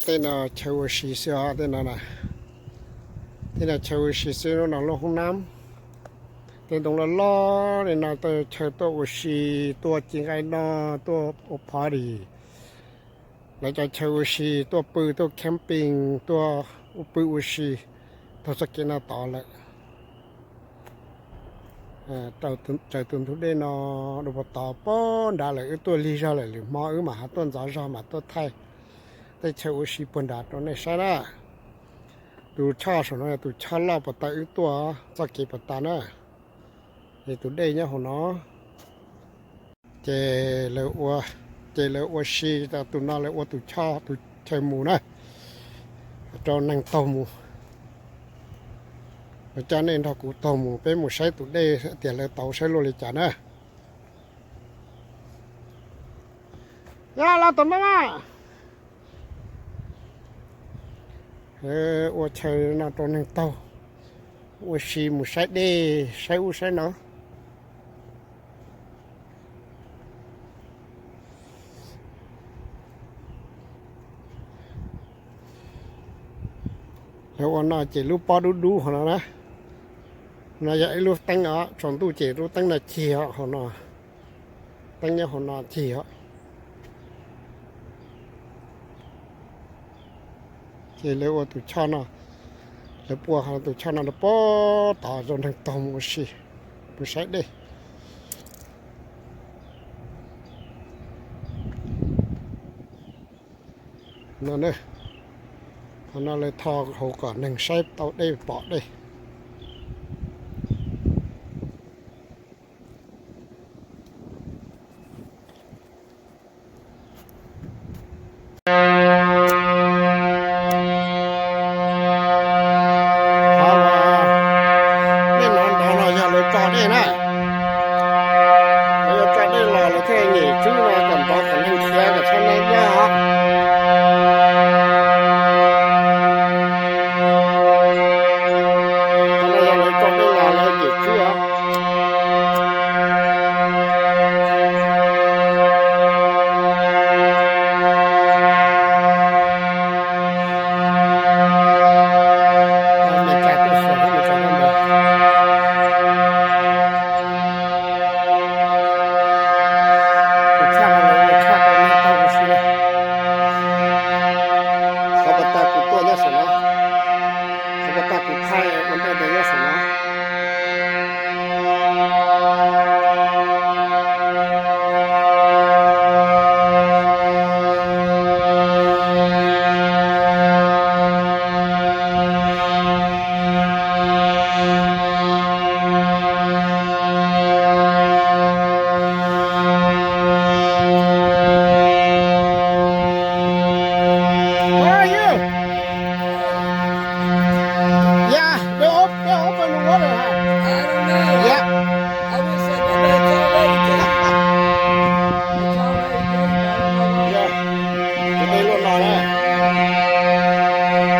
Tej no chaw ua si xwb os, tej no na. Tej no chaw ua si xwb, lub no lub hoob nab. Tej ntoo loj loj li no tej chaw tuaj ua si, tuaj ci nqaij noj, tuaj ua party. Lawv cov chaw ua si, tuaj pw, tuaj camping, tuaj ua pw ua si, taug txoj kev no tod lawm. Raws tus ntug dej no dua puag tod pog nrad lawm, wb tuaj lig zog lawm, lwm hmo wb mam ho tuaj ntxov zog mam tuaj thaij tej chaw ua si puag nrad rau nej saib na. Tus choj saum no yog tus choj loj puag ta wb tuaj txoj kev puag ta na. Es tus dej nyob hauv no. Ces lawv ua, ces lawv ua si, tus no lawv ua tus choj, tus chaw mus na, rau neeg taug mus. Coj nej nrog kuv taug mus, peb mus saib tus dej tias lawv tauv saib luaj li cas na. Yog los tom no mas. Ua chaw no rau neeg taug ua si, mus saib dej, saib ub saib no. Lawv ua no ces lub pob dub dub hauv no na, no yog ib lub teeb os, tsaus ntuj ces lub teeb no cig os, hauv no, teeb nyob hauv no cig os. Ces lawv ua tus choj no, lawv pua tus choj no rau pog tod rau neeg taug mus ua si, mus saib dej. No, qhov no lawv tho hauv kom neeg saib tau dej pom dej. Dej no ntawd no yog lawv tso dej na. Lawv yuav tso dej los lawv thiaj nyem tswb no kom ntov kom neeg khiav kom txhob nab daj os. No yog lawv tso dej los lawv nyem tswb os. Qhov puag ta kuv tuaj nyob saum no, qhov puag ta kuv thaij ua ntej ntawd nyob saum no. Where are you? Yeah, we'll op- we'll open the water, huh? I don't know. Yeah. I wish I could, but it's already came. It's already came. I don't know why. Yeah. Tus dej luaj no na.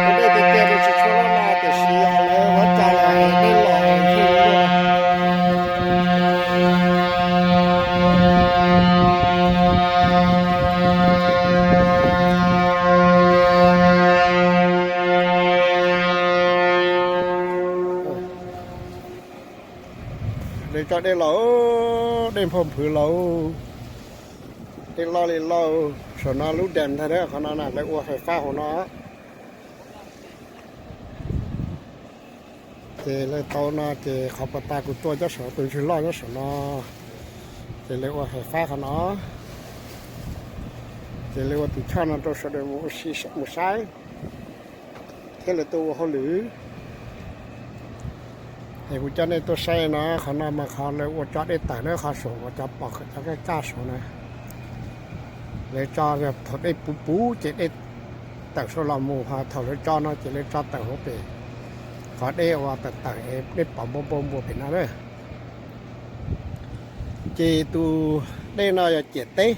Tus dej tiag tiag ces tsis tshua luaj no, tiam sis yog lawv muab tso los dej los thiaj li luaj. Lawv tso dej los, dej nphau nphwv los, dej loj li loj. Saum no lub dam ntag, qhov no na lawv ua fais fab hauv no. Ces lawv tau no ces qhov puag ta kuv tuaj nyob saum tus ntswg loj nyob saum no, ces lawv ua fais fab qhov no. Ces lawv ua tus choj no rau sawv daws mus ua si mus saib thiab lawv tuaj ua hauj lwm. Es kuv coj nej tuaj saib no, qhov no mas qhov lawv ua tso dej tawm na, qhov saum uas cov pom cov kaj kaj saud na. Lawv tso thaum dej puv puv ces dej tawm saud los mus, ho thaum lawv tso no ces lawv tso tawm hauv pem qhov dej uas tawm tawm es dej pom npau npau npua pem no na. Ces tus dej no yog ciam teb,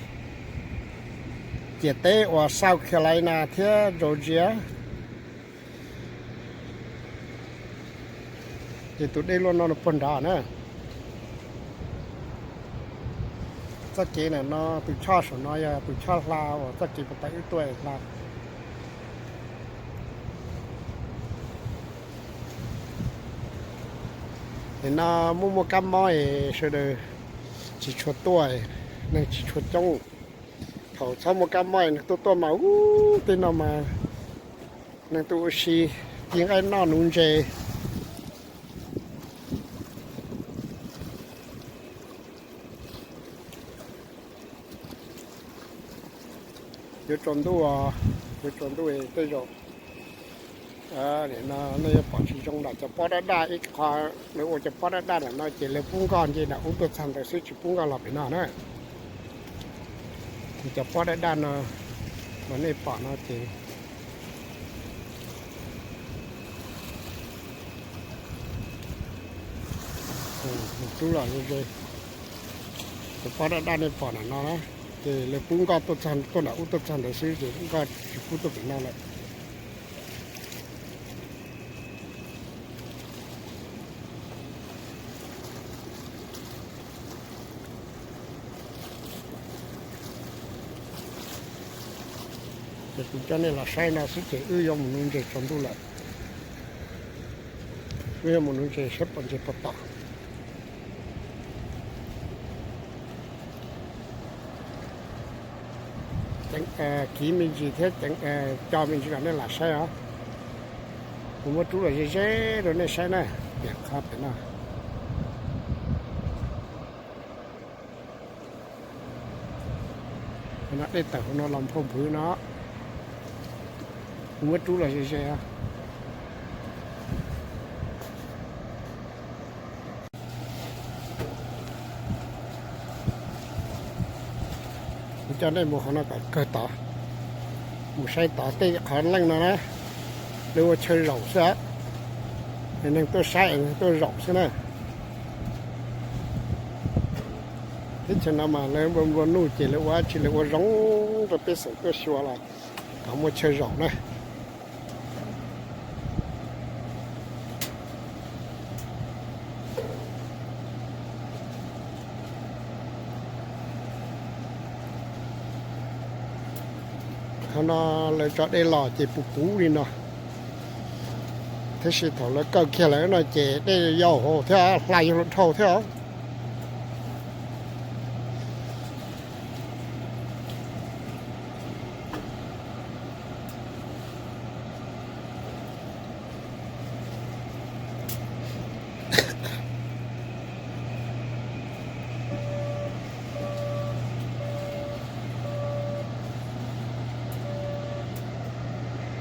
ciam teb uas South Carolina thiab Georgia. Ces tus dej luaj no puag nrad na. Txoj kev ntawm no, tus choj saum no yog tus choj hla uas txoj kev puag ta wb tuaj hla. Nim no muaj muaj kab mob es sawv daws tsis tshua tuaj, neeg tsis tshua coob. Thaum txhob muaj kab mob es neeg tuaj tuaj mas ub, tej no mas neeg tuaj ua si, ci nqaij noj nuv ntses. Yuav tsaus ntuj, yuav tsaus ntuj tej zaum, nim no nej yuav pom tsis zoo lawm, cov pob daj daj ib qho, lawv ua cov pob daj daj ntawm no ces lawv pub nkoj nce nram ub tuaj txog ntawd xwb, tsis pub nkoj los pem no na. Ces cov pob daj daj no uas nej pom no ces rub los ze ze. Cov pob daj daj nej pom ntawm no na, ces lawv pub nkoj tuaj txog, tuaj nram ub tuaj txog ntawd xwb ces nkoj tsis pub tuaj pem no lawm. Ces kuv coj nej los saib no xwb ces wb yuav mus nuv ntses tsaus ntuj lawm. Wb yuav mus nuv ntses saib puas ntses puas tom. Kiv me ntsis thiab co me ntsis los nej lam saib os. Kuv muab rub los ze ze rau nej saib na, tiam qhov pem no. No dej tawm hauv no los phau npwv no. Kuv muab rub los ze ze. Kuv coj nej mus qhov no kom kawg tod, mus saib tod tej qhov leej no na, lawv ua chaw zaum xwb, neeg tuaj saib tuaj zaum xwb na. Teb chaws no mas lawv nplua nuj ces lawv ua tsis, lawv ua zoo rau pej xeem tuaj xyuas los kom muaj chaw zaum na. Qhov no lawv tso dej los ces puv puv li no, tab sis thaum lawv kaw kiag lawm no ces dej yau hauv thiab hla yuav luag dhau thiab os.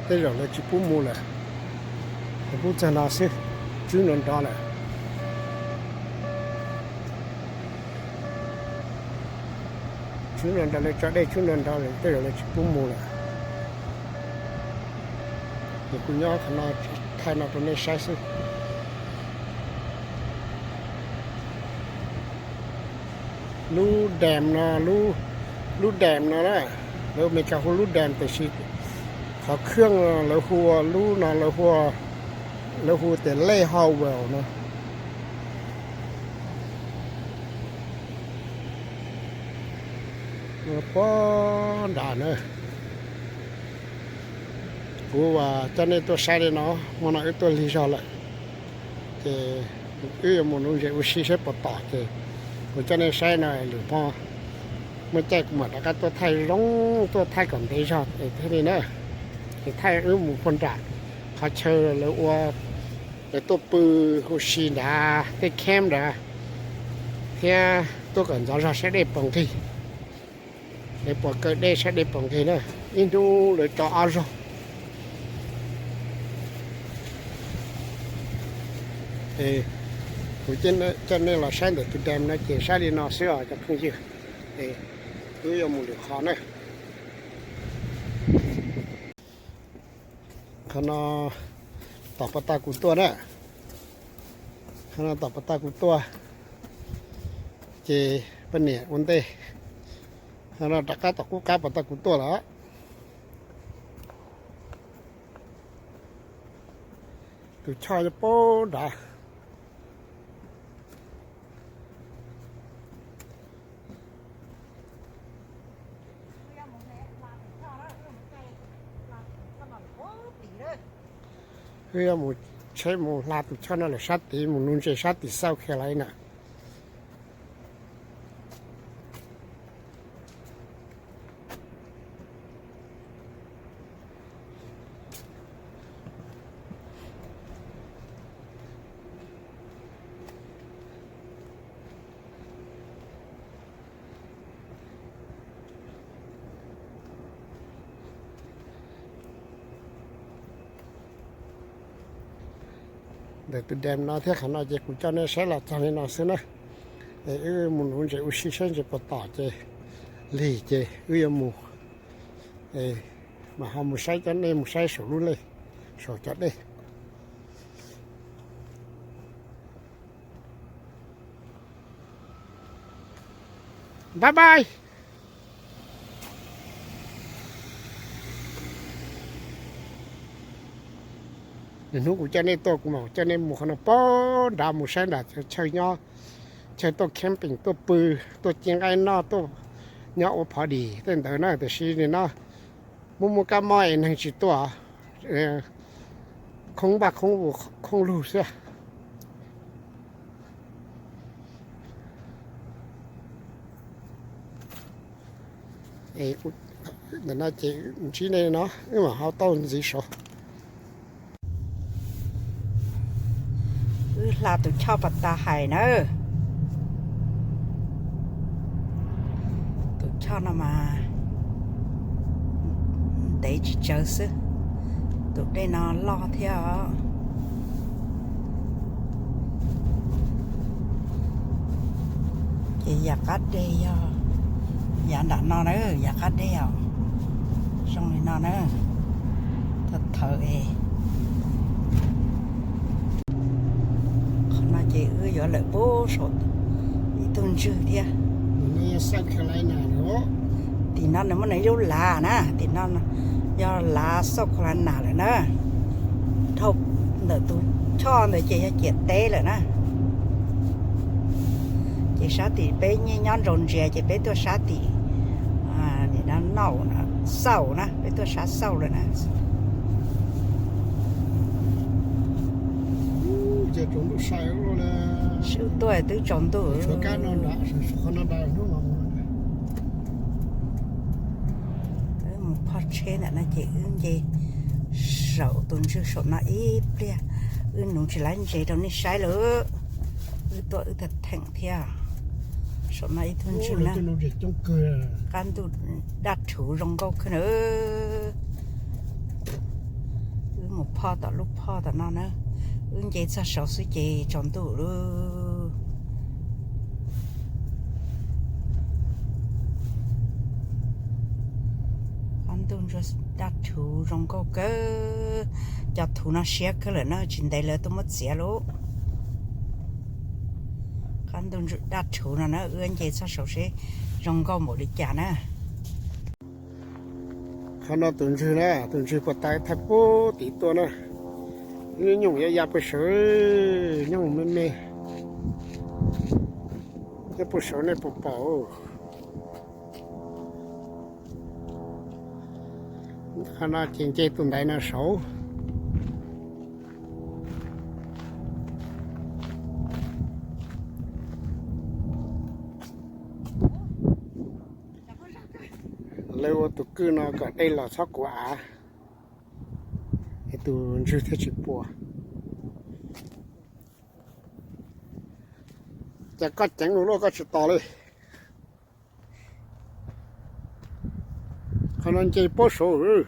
Tej zaum lawv tsis pub mus lawm, lawv pub txog no xwb, tswb nrov nrov lawm. Tswb nrov nrov, lawv tso dej tswb nrov nrov lawm, tej zaum lawv tsis pub mus lawm. Ces kuv nyob qhov no thaij no rau nej saib xwb. Lub dam no, lub dam no na, lawv Amelikas hu lub dam tiam sis qhov khwj lawv hu lub no, lawv hu tias Lake Howell no. Pob nrad na, kuv coj nej tuaj saib li no, hmo no wb tuaj lig zog lawm, ces wb yuav mus nuv ntses ua si saib puas tom, ces kuv coj nej saib no, lwm hmo muaj caij kuv mam rov qab tuaj thaij zoo, tuaj thaij kom ntev zog es thiaj li na. Ces thaij wb mus puag nram qhov chaw lawv ua, lawv tuaj pw hu si nrad, tej camp nrad, thiab tuaj kom ntxov zog saib dej puas nqig. Lawv puas kaw dej saib dej puas nqig na, ib hnub lawv tso ob zaug. Kuv coj nej los saib ntawm tus dam no ces saib li no xwb os cov phooj ywg. Wb yuav mus lwm qhov na. Qhov no tom pas tag kuv tuaj na. Qhov no tom pas tag kuv tuaj, ces poj niam ua ntej, qhov no rov qab tom qub qab pas tag kuv tuaj lawm. Tus choj nyob puag nrad. Wb yuav mus tsheb mus hla tus choj no lawm sab tid, mus nuv ntses sab tim South Carolina na. Ntawm tus dam no thiab qhov no ces kuv coj nej saib los txog li no xwb na. Es wb mus nuv ntses ua si saib ntses puas tom ces lig ces wb yuav mus. Mas ho mus saib cov nej mus saib saum lub lej, saum cov dej. Bye bye. Nws hnub kuv coj nej tuaj kuv mam coj nej mus qhov no pab nrad mus saib nram chaw nyob, chaw tuaj camping tuaj pw, tuaj ci nqaij noj tuaj nyob ua party tej ntawd na. Tiam sis nim no muaj muaj kab mob es neeg tsis tuaj, khoob vaj khoob lug xwb. Ntawm no ces ntsib nej no wb mam ho tau ntxiv saud. Wb hla tus choj pas tas hais na. Tus choj no mas ntev tsis tsawg xwb. Tus dej no loj thiab os. Ces yav qab dej yog yav nram no na, yav qab dej os. Zoo li no na. Thaum thawv es qhov no ces wb yuav lawm pub saum ib tug ntswg thiab. Tim no nws muaj nws ib lub lav na, tim no yog lav South Carolina lawm na. Dhau ntawm tus choj ntawd ces yog ciam teb lawm na. Ces sab tim peb nyob Georgia ces peb tuaj sab tim South na, peb tuaj sab South lawm na. Sib tuaj twb tsaus ntuj. Wb mus phoj tsheb ntawm no ces wb nce saum tus ntswg saum no ib pliag, wb nuv tsis laib ntses rau nej saib lawm. Wb tuaj wb tag theem thiab. Saum no ib tug ntswg na, qab ntuj daj rhuv zoo nkauj kawg na. Wb mus phoj tom lub phoj tom no na, wb nce txog saud xwb ces tsaus ntuj lawm. Qab ntuj ntsuag daj rhuv zoo nkauj kawg. Cov thuv no siab kawg lawm na, tsis ntev lawv tuaj muab txiav lauj. Qab ntuj ntsuag daj rhuv no na, wb nce txog saud seb zoo nkauj npaum li cas na. Qhov no tus ntswg na, tus ntswg puag ta thaj pub tim tuaj na. Nyooj nyoog ya ya pem saud, nyooj me me. Nyob pem saud nej puas pom? Qhov no ces nce tus ntaiv no saud. Lawv ua tus kwj no kom dej los txhob kuav av, es tus ntswg thiaj tsis puas. Cas koj ceev lus luaj koj tsis tos li. Qhov no nce puag saud.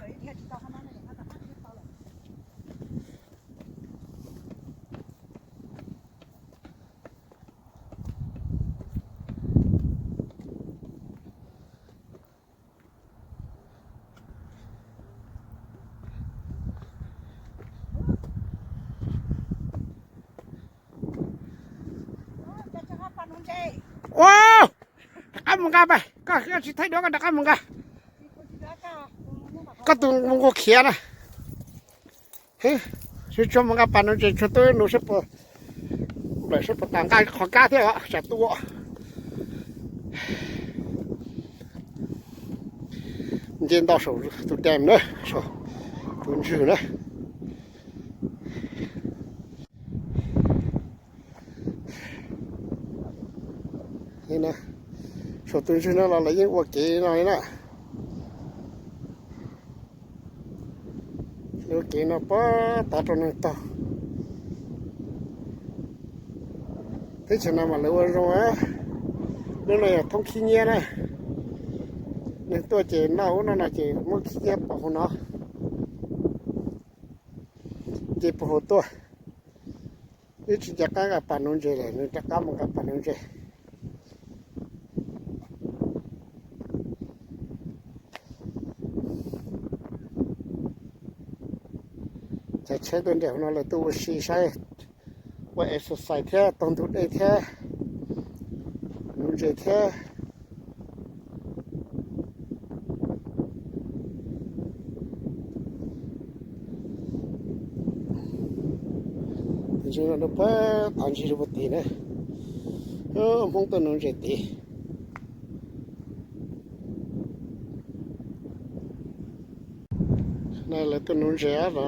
Ua, rov qab mus nqa pais, koj tsis thaij duab koj rov qab mus nqa. Koj tus mus nqua khiav na. Sib tsuag mus nqa pas no ces tsuag tub nus seb puas, nplawm seb puas tas nqa qhov kab thiab tsam tuaj. Nce nto saum tus dam na, saum tus ntswg na. Saum tus ntswg no los lawv yeej ua kev no li na. Lawv ua kev no pab tod rau neeg taug. Teb chaws no mas lawv ua zoo, lub no yog thoob khib nyiab na. Neeg tuaj ces noj ub noj no ces muab khib nyiab pov hauv no, nce pov hauv tuaj. Wb tsis nco qab nqa pas nuv ntses lawm, nws rov qab mus nqa pas nuv ntses. Cov tsheb tuaj nres hauv no lawv tuaj ua si saib, ua exercise thiab taug ntug dej thiab nuv ntses thiab. Tus ntses no rau puag tod, ntsis rau puag tid na. Hmoob tuaj nuv ntses tid. Lawv tuaj nuv ntses no.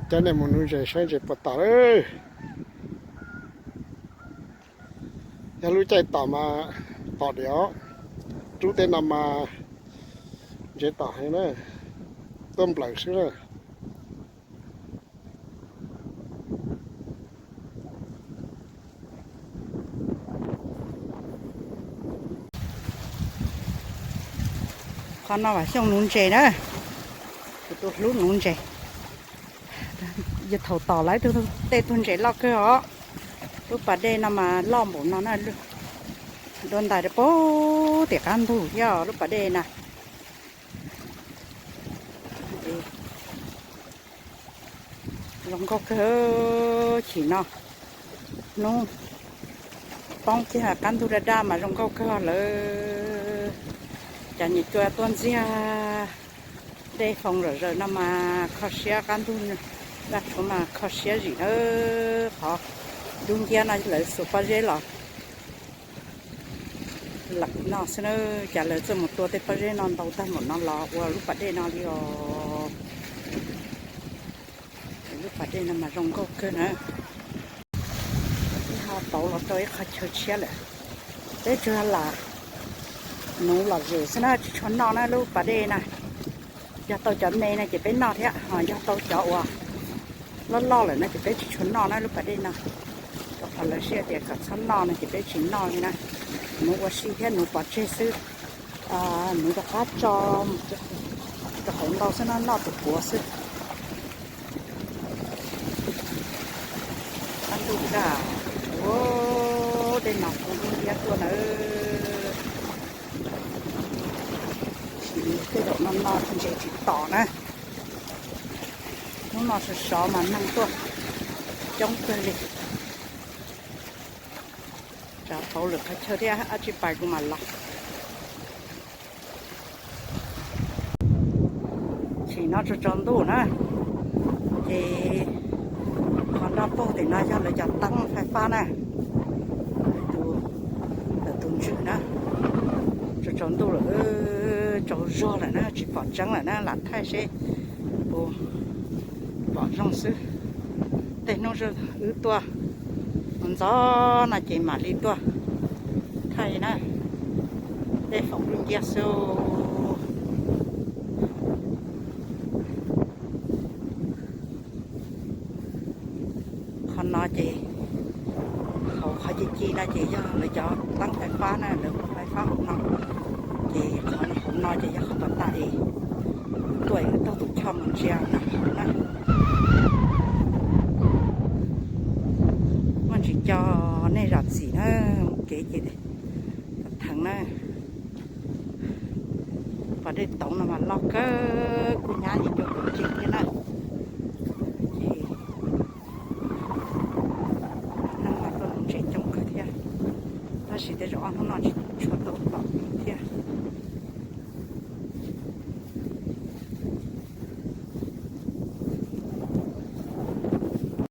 Coj nej mus nuv ntses saib ntses puas tom lawm. Yog lub caij tom mas tom diam, rub tej no mas ntses tom heev na, tuaj nplawm xwb na. Qhov no mas xyooj nuv ntses na, kuv tus hlub nuv ntses. Yog thaum tom lawv tej tug ntses loj kawg os. Lub pas dej no mas loj npaum no na, dua ntais rau puag tim qab ntug thiab lub pas dej na. Zoo nkauj kawg. Chim no hnub poob kiag qab ntug daj daj mas zoo nkauj kawg lawm. Cov niam cua tuaj ntxiag dej foom zom zaws no mas kho siab, qab ntug daj rhuav mas kho siab zim nawb. Qhov dub nciab no lawv xuas pob zeb los lawm no xwb na. Cas lawv txawj mus tua tej pob zeb no ntau tag npaum no los ua lub pas dej no li os. Lub pas dej no mas zoo nkauj kawg na. Ib ha pauv los rau ib qhov chaw tshiab lawm. Peb tsuas lam nuv lom zem xwb na, tsis tshua noj na lub pas dej na. Yog tau cov me no ces peb noj thiab, ho yog tau cov uas loj loj lawm no ces peb tsis tshua noj na lub pas dej no. Rau qhov lawv siab tias kom txhob noj no ces peb tsis noj li na. Nuv ua si thiab nuv pov tseg xwb. Nuv rov qab tso rau hauv ntau xwb no, noj tus puav xwb. Qab ntuj daj, ua dej mas kuv lub liab tuaj nawb. Tej zaum no no ntses tsis tom na. Hnub no sov sov mas neeg tuaj coob kawg li. Tsav tau lwm qhov chaw thiab, dab tsi pais kuv mam los. Chim no tsaus tsaus ntuj na, ces qhov nroj paug tim no yog lawv cov teeb fais fab na, lawv tus ntswg na. Tsaus tsaus ntuj lawm, tsaus zog lawm na, tsis pom tseeb lawm na, lam thaij seb puas pom zoo xwb. Tej hnub wb tuaj ntxov no ces mam li tuaj thaij na. Dej foom lub nciab xwb. Qhov no ces hauv qhov ci ci no ces yog lawv cov teeb fais fab na, lawv ua fais fab hauv no. Ces qhov hauv no ces yog qhov tom tas es tuaj es taug tus choj mus ntsia na. Muaj ntsis co nej zam txim na, mus kev ces theev na. Pas dej toov no mas loj kawg, kuj nyab ib co tus ntses thiab na. Ces hnub no tuaj nuv ntses coob kawg thiab, tab sis tej zaum ob hnub no tsis